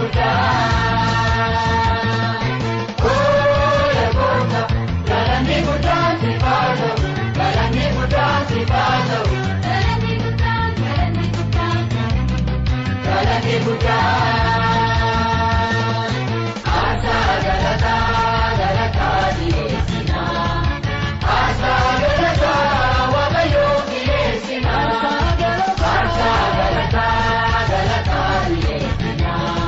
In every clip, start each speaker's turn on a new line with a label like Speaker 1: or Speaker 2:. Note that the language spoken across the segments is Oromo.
Speaker 1: Guddaa. Ooya goota galanni guddaan siif haa ta'u galanni guddaan siif haa ta'u.
Speaker 2: Galanni guddaan galanni guddaan
Speaker 1: galanni guddaan. Aarsaa galataa galataa dhiyeessinaa. Aarsaa galataa waaqayyoo dhiyeessinaa. Aarsaa galataa galataa dhiyeessinaa.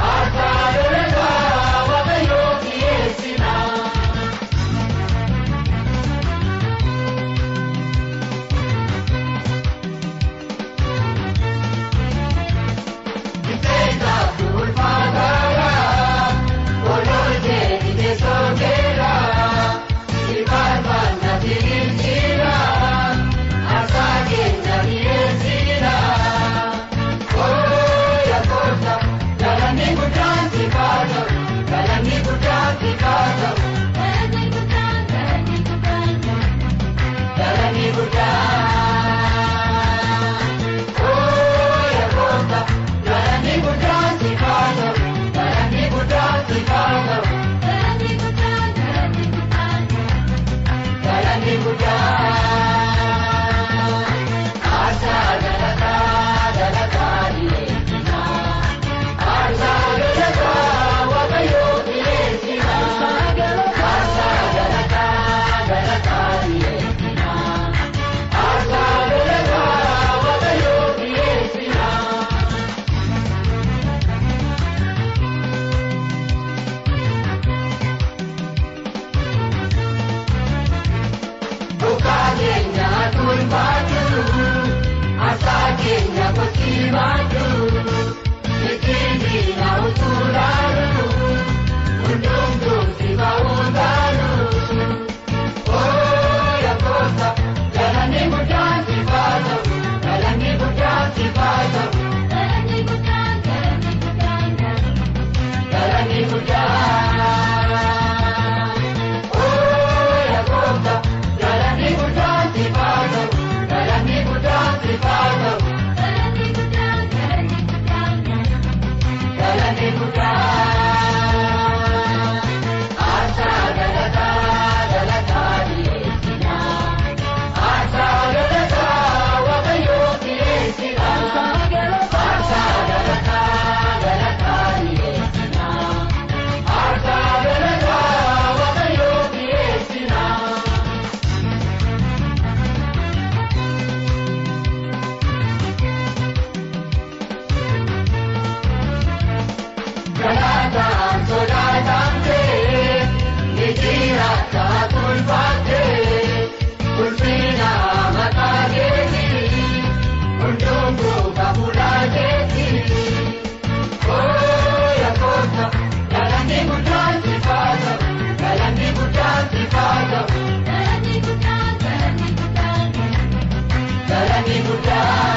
Speaker 1: Aarsaa galataa waaqayyoo dhiyeessinaa. Ifeetaaf ulfaataadha. Ololchee teessoo keera. Sifaarfanna diriirsiira. Aarsaa keenya dhiyeessina. Ooya goota galanni guddaan siif haa ta'u. Galanni guddaan siif haa ta'u.
Speaker 2: Galanni guddaan galanni guddaan
Speaker 1: Galanni guddaan. Ooya goota galanni guddaan siif haa ta'u. Galanni guddaan siif haa ta'u.
Speaker 2: Galanni guddaan galanni guddaan
Speaker 1: Galanni guddaan. Aarsaa galataa galataa dhiyeessinaa. Aarsaa galataa waaqayyoo dhiyeessinaa. Aarsaa galataa galataa dhiyeessinaa. Aarsaa galataa waaqayyoo dhiyeessinaa. Dhugaa keenya tulfaatu, aarsaa keenya kotti baatu, ittiin utulaalu, hundumtuu si ba'uu taalu. Ooya goota, galanni guddaan si haa ta'u, galanni guddaan si haa ta'u,
Speaker 2: Galanni guddaan galanni guddaan
Speaker 1: galanni guddaan. Ooya goota, galanni guddaan si haa ta'u, galanni guddaan si haa ta'u.
Speaker 2: Galanni guddaan galanni guddaan
Speaker 1: Galanni guddaan. Aarsaa galataa galataa dhiyeessinaa. Aarsaa galataa waaqayyoo dhiyeessinaa. Aarsaa galataa galataa dhiyeessinaa. Aarsaa galataa waaqayyoo dhiyeessinaa. Galaataan sodaatamtee ni jiraata tulfaattee ulfina maqaa keetii hundumtuu kafuulaa keetii. Ooya goota galanni guddaan siif haa ta'u galanni guddaan siif haa ta'u
Speaker 2: Galanni guddaan galanni guddaan
Speaker 1: galanni guddaan.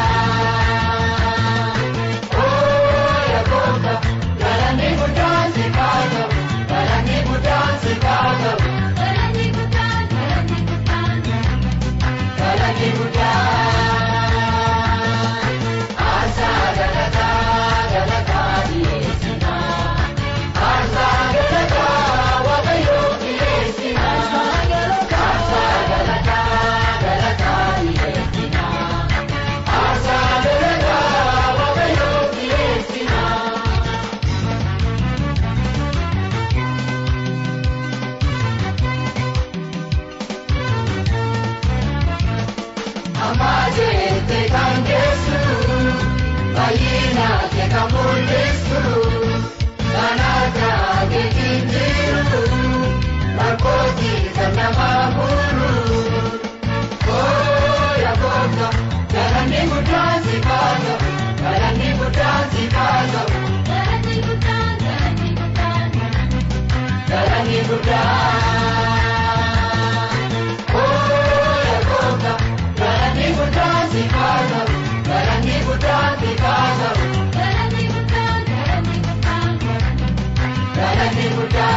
Speaker 1: Ooya goota galanni guddaan siif haa ta'u galanni guddaan siif haa ta'u.
Speaker 2: Galanni guddaan galanni guddaan
Speaker 1: Galanni guddaan. Aarsaa galataa galataa dhiyeessinaa. Aarsaa galataa waaqayyoo dhiyeessinaa. Aarsaa galataa galataa dhiyeessinaa. Aarsaa galataa waaqayyoo dhiyeessinaa.
Speaker 2: Galanni guddaan galanni guddaan
Speaker 1: Aarsaa galataa galataa dhiyeessinaa. Aarsaa galataa waaqayyoo dhiyeessinaa. Aarsaa galataa galataa dhiyeessinaa. Aarsaa galataa waaqayyoo dhiyeessinaa. Ammajeete kan geessu, baay'ina kee kan mul'isu, kan akka keetiin jiru, rakkootii kan nama muru. Ooya goota, galanni guddaan siif haa ta'u, galanni guddaan siif haa ta'u,
Speaker 2: Galanni guddaan galanni guddaan
Speaker 1: galanni guddaan. Ooya goota, galanni guddaan siif haa ta'u, galanni guddaan siif haa ta'u.
Speaker 2: Galanni guddaan galanni guddaan
Speaker 1: Galanni guddaan. Galanni guddaan siif haa ta'u,
Speaker 2: Galanni guddaan galanni guddaan
Speaker 1: galanni guddaan.